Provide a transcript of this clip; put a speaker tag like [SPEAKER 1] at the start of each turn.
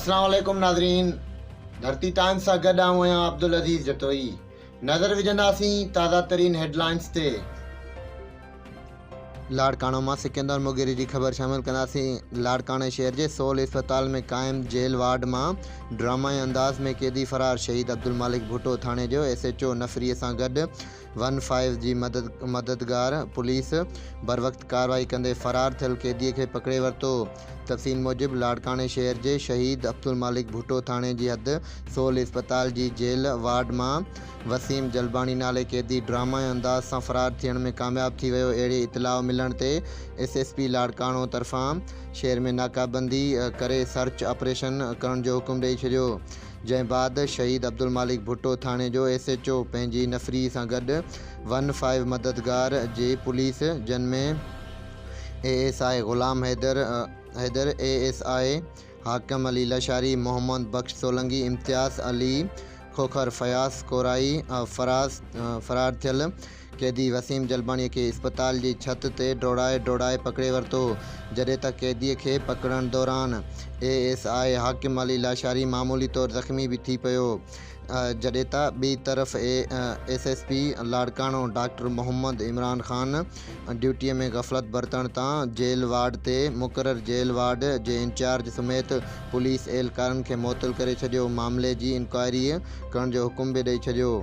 [SPEAKER 1] اسلام عليڪم ناظرين ڌرتي ٽائمز سان گڏ آئون آهيان عبدالعزيز جتوئي نظر وجهنداسين تازه ترين هيڊلائنز تي. لاڙڪاڻو مان سڪندر مغيري جي خبر شامل ڪنداسين لاڙڪاڻي شهر جي سول اسپتال ۾ قائم جيل وارڊ مان ڊرامائي انداز ۾ قيدي فرار شهيد عبدالمالڪ ڀٽو ٿاڻي جو ايس ايڇ او نفري سان گڏ ون فائيو جي مددگار پوليس بروقت ڪارروائي ڪندي فرار ٿيل قيدي کي پڪڙي ورتو. تفصيل موجب لاڙڪاڻي شهر جي شهيد عبدالمالڪ ڀٽو ٿاڻي جي حد سول اسپتال جي جيل وارڊ مان وسيم جلباڻي نالي قيدي ڊرامائي انداز سان فرار ٿيڻ ۾ ڪامياب ٿي ويو اهڙي اطلاع ملڻ تي ايس ايس پي لاڙڪاڻو طرفان شهر ۾ ناڪابندي ڪري سرچ آپريشن ڪرڻ جو حڪم ڏئي ڇڏيو. جنهن بعد شهيد عبدالمالڪ ڀٽو ٿاڻي جو ايس ايڇ او پنهنجي نفري سان گڏ ون فائيو مددگار جي پوليس جن ۾ A S I Ghulam Haider Haider, A S I Hakim Ali Lashari, Muhammad Bakhsh Solangi, Imtiaz Ali Khokhar, Fayaz Korai Faraz فرار ٿيل قيدي وسيم جلباڻيء کي اسپتال جي ڇت تي ڊوڙائي ڊوڙائي پڪڙي ورتو، جڏهن ته قيديء کي پڪڙڻ دوران A S I Hakim Ali Lashari معمولي طور زخمي به ٿي پيو، جڏهن ته ٻئي طرف S S P Larkana doctor Muhammad Imran Khan ڊيوٽيء ۾ غفلت برتڻ تان جيل وارڊ تي مقرر جيل وارڊ جي انچارج سميت پوليس اهلڪارن کي معطل ڪري ڇڏيو، معاملي جي انڪوائريء ڪرڻ جو حڪم به ڏئي ڇڏيو.